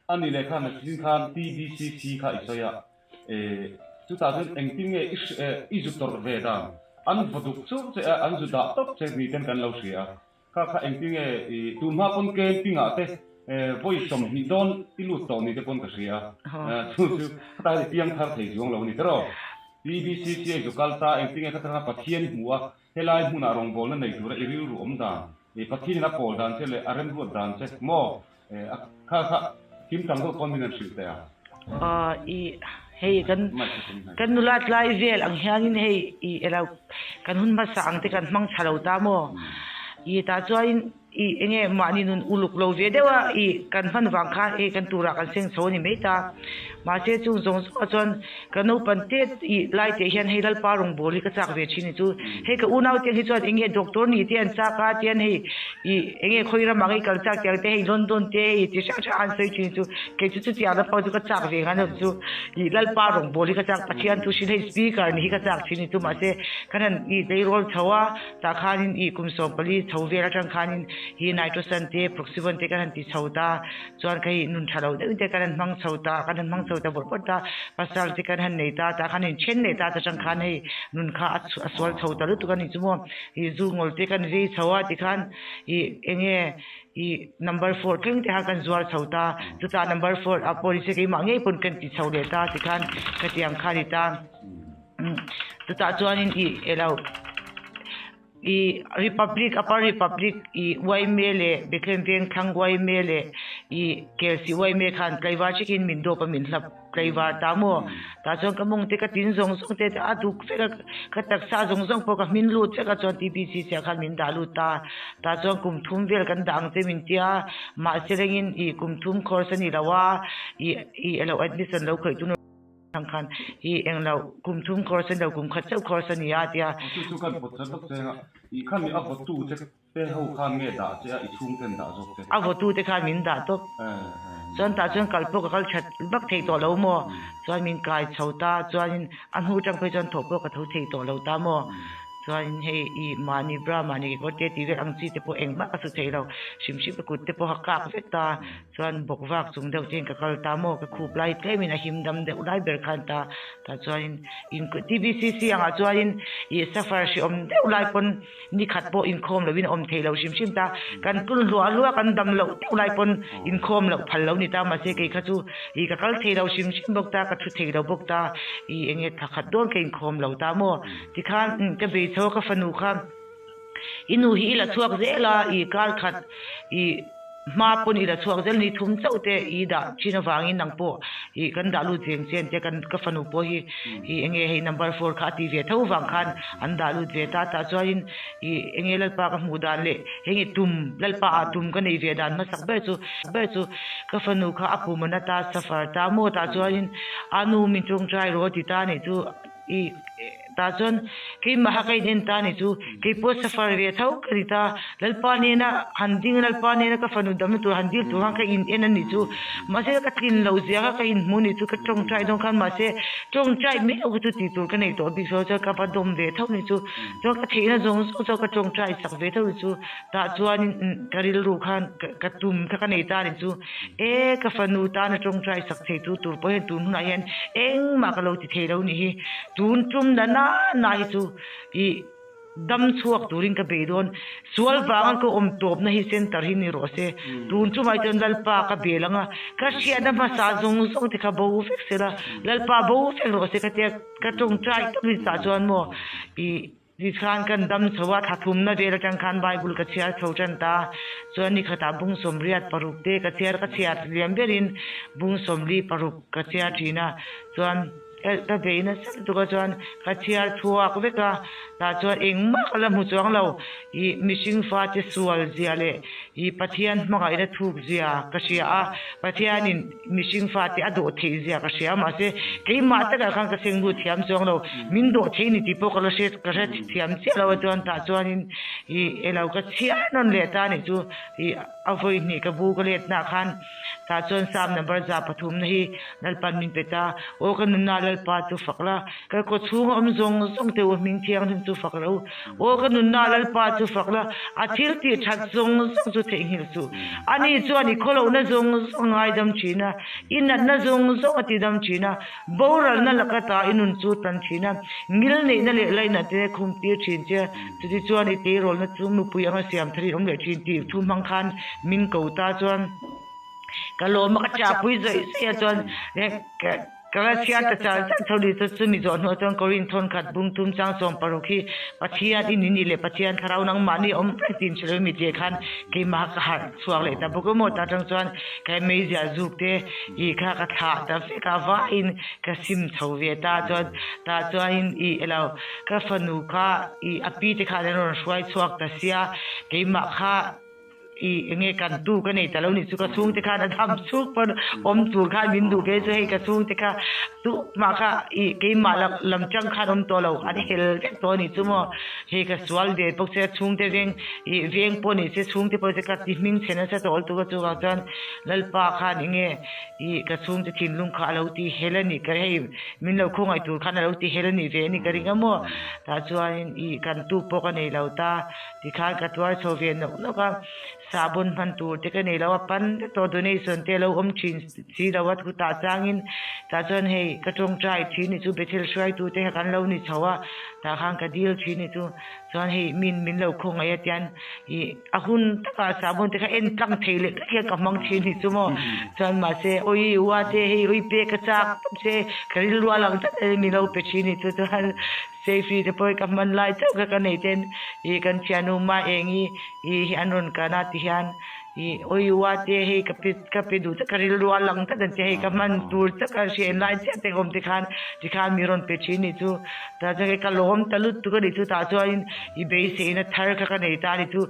A nih leh khan nachin khan TBCC kha i sawi a, chutah chuan engtin nge i i zu tawrh ve dan? An vaw duk chur che a, an zu dah tawp che ni ten kan lo hria a. Kha kha engtin nge i tun hma pawn camping ah te vawi 20 dawn i lut tawh ni te pawn ka hria a, chu chu khatah hian i piang thar thei zuang lo a ni tiraw? TBCC a i zu kal ta, engtin nge khatah khan Pathian i hmu a, Helai hmunah rawngbawlna nei tura i rilru awm dan, i Pathianin a pawl dan che leh a remruat dan che maw? Kha kha kim tang deuh pawn min han hrilh teh a. I hei kan kan nula tlai vel ang hianin hei i elo kan hun hmasa ang te kan hmang tha lo ta maw? I tah chuanin I enge mahni nun uluk lo ve deuh a, i kan hman vang khan hei kan turah kan seng chho a ni mai ta. Mahse chung zawng zawngah chuan ka naupan te i lai teh hian hei Lalpa rawngbâwl hi ka châk ve thin ni chu. Hei ka unau te hi chuan enge doctor ni te an châk a tian hei i enge khawi ramah ngei kal châk tiang te hei London te hei ti hrang hrang an sawi thin chu. Kei chu chutiang lam chu ka châk ve ngai lo chu. I Lalpa rawngbâwl hi ka châk Pathian thu hrin hei speaker ni hi ka châk thin ni chu. Mahse kan han i tleirawl chho a. Tah khanin ih kum 14 chho vel atang khanin hi nitrosan te proxyvon te kan han ti chho ta chuan ka hi nun tha lo deuhin te kan han hmang chho ta kan han hmang chho ta bawrh bawrh ta pasal te kan han nei ta tah khan in then leh ta atang khan hei nun kha a sual chho ta lutuk a ni chu maw ih zu ngawl te kan vei chho a tikhan ih enge ih number four thleng te khan kan zuar chho ta chutah number four ah pawh ni se keimah ngei pawn kan ti chho leh ta tikhan khatiang kha a ni ta. Chutah chuanin ih elo ih Republic Upper Republic ih Uaime leh Bethlehem veng thlang Uaime leh ih Kelsih Uaime khan tlaivar chikin min dawp a min hlap tlaivar ta maw tah chuan ka mawng te ka tin zawng zawng te a duk vek a ka taksa zawng zawng pawh ka hmin lut vek a chuan TBC chiah khan min dah lut ta tah chuan kum thum vel kan dah ang che min tia mahse rengin ih kum thum course a ni lo a ih ih elo admission lo khawih tun. Ang khan i eng lo kum thum course a ni lo kum khat chauh course a ni a tia. Chu chu kan pawt chat vak che a, i khan mi a vawtu che te ho khan nge dah che a i chhung ten dah zawk che? A vawtu te khan min dah tawp. Chuan tah chuan kal pawh ka kal that vak thei tawh lo maw? Chuan min kai chho ta chuanin a hnu atang phei chuan thawh pawh ka tho thei tawh lo ta maw? Chuanin hei i mahni bra mahni kekawr te tih vel ang chi te pawh engmah ka su thei lo hrim hrim ka kut te pawh ka kak vek ta. Chuan bawk vak chung deuh chuan ka kal ta maw ka khup lai tlemin a him dam deuh lai ber khan ta tah chuanin in TBCC angah chuanin ih safar hreawm deuh lai pawn ni khat pawh inkhawm lohin a awm theih loh hrim hrim ta kan tlun hluah hluah kan dam loh deuh lai pawn inkhawm loh phal lo ni ta mahse kei kha chu ih ka kal thei lo hrim hrim bawk ta ka thu thei lo bawk ta ih eng nge thla khat dawn ka inkhawm lo ta maw tikhan ka bei chho a ka fanu kha I nu hi i la chhuak zel a, i kar khat i hma pawn i la chhuak zel ni thum chauh te i dah thin avangin nang pawh i kan dah lut veng che tia kan ka fanu pawh hi i enge hei number four kha a ti ve tho vang khan an dah lut ve ta tah chuanin i enge Lalpa ka hmuh dan leh heng i tum Lalpa ah tum ka nei ve dan hmasak ber chu ber chu ka fanu kha a pum a na ta suffer ta maw tah chuanin a nu min tawngtai rawh a ti ta nih chu. I tah chuan keimah ka in en ta ni chu keipawh safar ve tho ka ni ta Lalpa nena han ding Lalpa nena ka fanu damna tur han dil tur khan ka in en a ni chu mahse ka tlin loh zia kha ka in hmu ni chu ka tawngtai dawn khan mahse tawngtai mai loh kha chu tih tur ka nei tawh bik lo chuan ka va dawm ve tho ni chu chuan ka theihna zawng zawng chuan ka tawngtai sak ve tho ni chu tah chuanin ka rilru khan ka tum kha ka nei ta ni chu. E, ka fanu tana tawngtai sak thei tu tur pawh hian tun hunah hian engmah ka lo ti thei lo nih hi. Tun tum na na na hi chu i dam chhuak turin ka bei dawn. Sual vanga ka awm tawpna hi center hi ni rawh se. Tun chumah hi chuan Lalpa ka bel ang a, ka hriatna hmasa zawng zawng te kha bo vek sela, Lalpa bo vek rawh se ka tia ka tawngtai tawp ni tah chuan maw i. Tikhan kan dam chho a, thla thumna vel atang khan Bible ka chhiar chho tan ta. Chuan ni khatah bung 86 te ka chhiar ka chhiar liam berin bung 46 ka chhiar thin a. Chuan ka bei nasa lutuk a chuan ka chhiar chhuak vek a, tah chuan engmah ka la hmu chuang lo. Ih mihring fate sual zia leh ih Pathian hmangaihna thuk zia ka hria a, Pathianin Mihring fate a dawh theih zia ka hria mahse keimah takah khan ka seng lut thiam chuang lo min dawh thei ni tih pawh ka la hre ka hre thiam chiah lo a chuan tah chuanin ih elo ka chhiar nawn leh ta nih chu ih a vawi hnih ka bu ka let nah khan tah chuan Psalm number 103 na hi Lalpan min pe ta aw ka nunna Lalpa chu fak la ka kaw chhunga awm zawng zawng te u hming thianghlim chu fak lo aw ka nunna Lalpa chu fak la a thil tih that zawng zawng chu. theihnghilh suh. Ani chuan i khawlohna zawng zawng a ngaidam thin a, i natna zawng zawng a tidam thin a, boralna laka ta i nun chu tan thin a, ngil neihna leh laihna te khum tir thin che. Chutichuan i teirawlna chu nupui anga siam tharin awm leh thin tih thu hmang khan min ko ta chuan ka lawm a, ka chahpui zawih zawih a chuan ka la chhiar ta char char tho ni chu chumi zawh hnuah chuan Korin thawn khat bung thum chang sawm paruk hi Pathian i ni nih leh Pathian thlarau nangmahni awm reng tih inhrilh mi tih khan keimah ka harh chhuak leh ta bawk emaw ta tang chuan ka meizial zuk te i kha ka thlah ta vek a vaiin ka sim chho ve ta chuan tah chuanin i elo ka fanu kha i a pi te khan an rawn hruai chhuak ta sia keimah kha I enge kan tu ka nei ta lo nih chu ka chhungte khan a dam chhuk pawn awm tur khan min duh ve chu hei ka chhungte kha tu mah kha i keimah lam lam tang khan awm tawh lo an hel vek tawh a nih chu maw hei ka sual ve bawk che chhungte veng i veng pawh ni se chhungte pawh che ka ti hming chhe nasa tawh lutuk a chuvang chuan Lalpa khan enge i ka chhungte thinlung kha a lo ti hel a nih ka hei min lo khawngaih tur khan a lo ti hel a nih ve a nih ka ring a maw tah chuanin i kan tu pawh ka nei lo ta. Tikhan ka tuar chho ve nawk nawk a, sahbawn hman tur te ka nei lo a, pan vek tawh donation te a lo awm thin si lo a, chutah changin tah chuan hei ka tawngtai thin ni chu Bethel hruaitu te kha kan lo ni chho a, tah khan ka dil thin ni chu, chuan hei min min lo khawngaih a tian ih a hun takah sahbawn te kha en tlang thei leh vek hian ka hmang thin ni chu maw, chuan mahse awi ua te hei awi pek ka chak tawp che ka rilru a lang tlat a ni min lo pe thin ni chu chuan. Safety te pawh hi ka hman lai chauh kha ka nei ten ih kan thiannu ma eng hi ih hi an rawn kan a ti hian ih awiwa te hei ka pe ka pe duh tak ka rilru a lang tlat ang che hei ka hman tur tak a hriat lai chiah te awm te khan tikhan mi rawn pe thin nih chu tah chuan ka lawm ta lut tuk a nih chu tah chuanin i beiseina thar kha ka nei ta a ni chu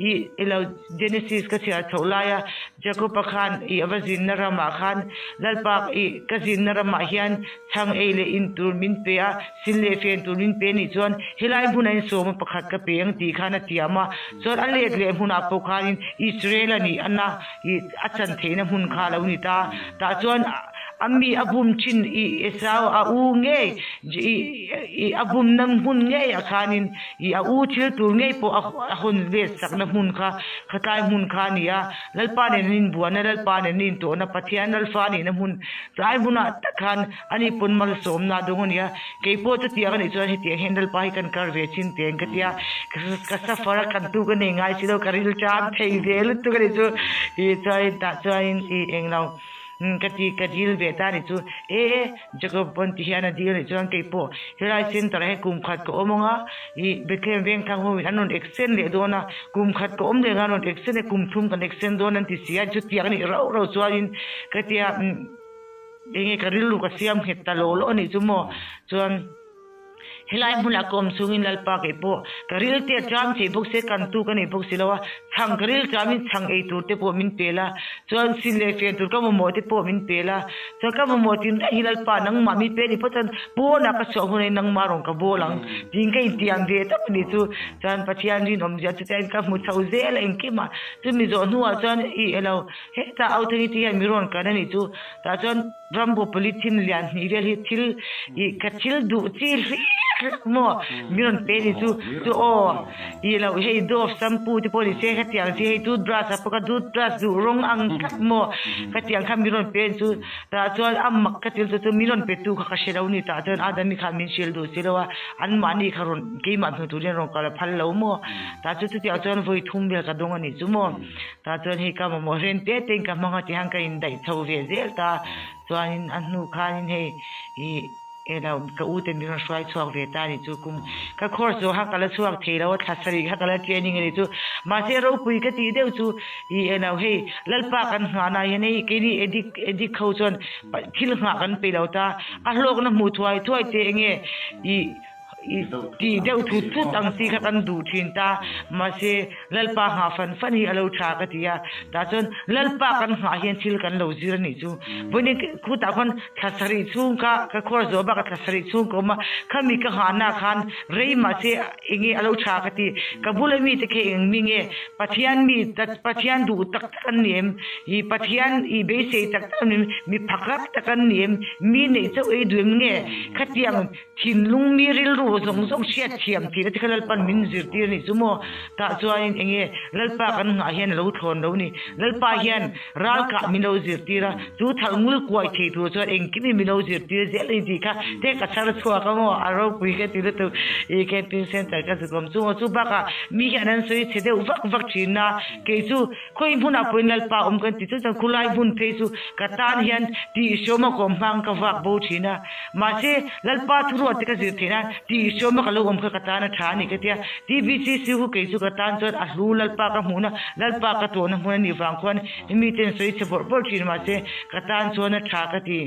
ih ilo Genesis ka chhiar chhoh laia Jacob-a khan ih a va zinna ramah khan Lalpa ih ka zinna ramah hian Chhang ei leh in tur min pe a, sin leh fen tur min pe nih chuan helai hmunah in sawma pakhat ka pe ang tih khan a tiam a. Chuan a let leh hmunah pawh khanin Israel a nih ana ih a chan theihna hmun kha a lo ni ta. Tah chuan a mi a bum thin ih Esau a u ngei ih ih a bumna hmun ngeiah khanin ih a u thil tur ngei pawh a hawn let sakna hmun kha khatlai hmun kha a ni a. Lalpa nen an inbuana, Lalpa nen an intawhna, Pathian Lalfa nihna hmun tlai hunah tak khan ani pawn malsawmna a dawng a nia. Kei pawh chutiang a nih chuan hetiang hian Lalpa hi kan kar ve chin teng ka tia, ka safar a kan tu ka nei ngai si lo, ka ril ṭam thei ve lutuk a nih chu. Ih chuanin tah chuanin ih englo ka ti ka dil ve ta a nih chu. E Jacob pawn ti hian a dil a nih chuan kei pawh helai centre ah hian kum khat ka awm ang a, ih Bethlehem Vengthlang ho in an rawn extend leh dawn a, kum khat ka awm leh ang a rawn extend e kum thum kan extend dawn an ti si a, chutiang a nih rauh rauh chuanin ka tia enge ka rilru ka siam nghet ta lo lo a nih chu maw chuan. Helai hmunah ka awm chungin Lalpa kei pawh ka ril te a ṭam thei bawk se, kan tu ka nei bawk si lo a, chhang ka ril ṭamin chhang ei tur te pawh min pel a, chuan sin leh fen tur ka mamawh te pawh min pel a, chuan ka mamawh tin reng hi Lalpa nangmah mi pe ni phawt chuan pawnah ka chhuah hunah in nangmah rawn ka bawl ang tiin ka intiam ve tawp a ni chu, chuan Pathian rinawmzia chu chuan ka hmu chho zel a engkimah chumi zawh hnuah chuan ih elo hetah Authengi te hian mi rawn kan a nih chu tah chuan Rambo polythene lian hnih vel hi thil ih ka thil duh chi hlir hlak maw mi rawn pe ni chu chu aw ih loh hei dove shampoo te pawh ni se hetiang chi hei toothbrush ah pawh ka toothbrush duh rawng ang tlat maw hetiang kha mi rawn pe ni chu tah chuan a mak ka til chu chu mi rawn pe tu kha ka hre lo ni tah chuan Adami khan min hrilh duh si lo a anmahni kha rawn keimah hnu turin rawn kal a phal lo maw tah chu chutiang chuan vawi thum vel ka dawng a nih chu maw. Tah chuan hei ka mamawh hren te te in ka hmang a ti han ka indaih chho ve zel ta. Chuanin a hnu khanin hei ih elo ka u te min rawn hruai chhuak ve ta a nih chu kum ka course zawh kha ka la chhuak thei lo a thla sarih kha ka la training a nih chu. Mahse ropui ka tih deuh chu ih elo hei Lalpa kan nghahna hian hei keini addict addict ho chuan thil nghah kan peih lo ta a hlawkna hmuh thuai thuai te enge ih Tih deuh thut thut ang chi kha kan duh thin ta. Mahse, Lalpa nghah fan fan hi a lo tha ka ti a. Tah chuan Lalpa kan nghah hian thil kan lo zir a nih chu. Vawiin khutah khuan thla sarih chhung kha ka khuar zawh bakah thla sarih chhung ka awm a. Khami ka nghahna khan rei mahse eng nge a lo tha ka ti. Ka bula mite kha eng mi nge Pathian mi Pathian duh tak tak an ni em? I Pathian i beisei tak tak an ni em? Mi phakrak tak an ni em? Mi neih chauh ei duh em nge? Khatiang Thinlung mi rilru pawimawh zawng zawng hriat thiam theihna te kha Lalpan min zirtir a nih chu maw? Tah chuanin eng nge Lalpa kan nghah hian a lo thlawn lo ni. Lalpa hian ral kah min lo zirtir a, chu thalh ngul kuai thei tur chuan engkim in min lo zirtir zel a ni tih kha te ka chhar chhuak a maw? A ropui ka ti lutuk. I camping centre ka zuk awm chu maw? Chu bakah mi hian an sawi chhe deuh vak vak thin a, kei chu Khawi hmunah pawhin Lalpa awm kan ti chu chuan khulai hmun phei chu ka tan hian tihhriawma ka awm hmang ka vak bo thin a. Mahse, Lalpa thuruat te ka zir theih nan tihhriawma ka lo awm kha ka tan a tha a ni ka tia. TBCC hu kei chu ka tan chuan a hlu Lalpa ka hmuhna, Lalpa ka tuahna hmun a nih vang khuan miten sawi chhe bawrh bawrh thin mahse ka tan chuan a tha ka ti.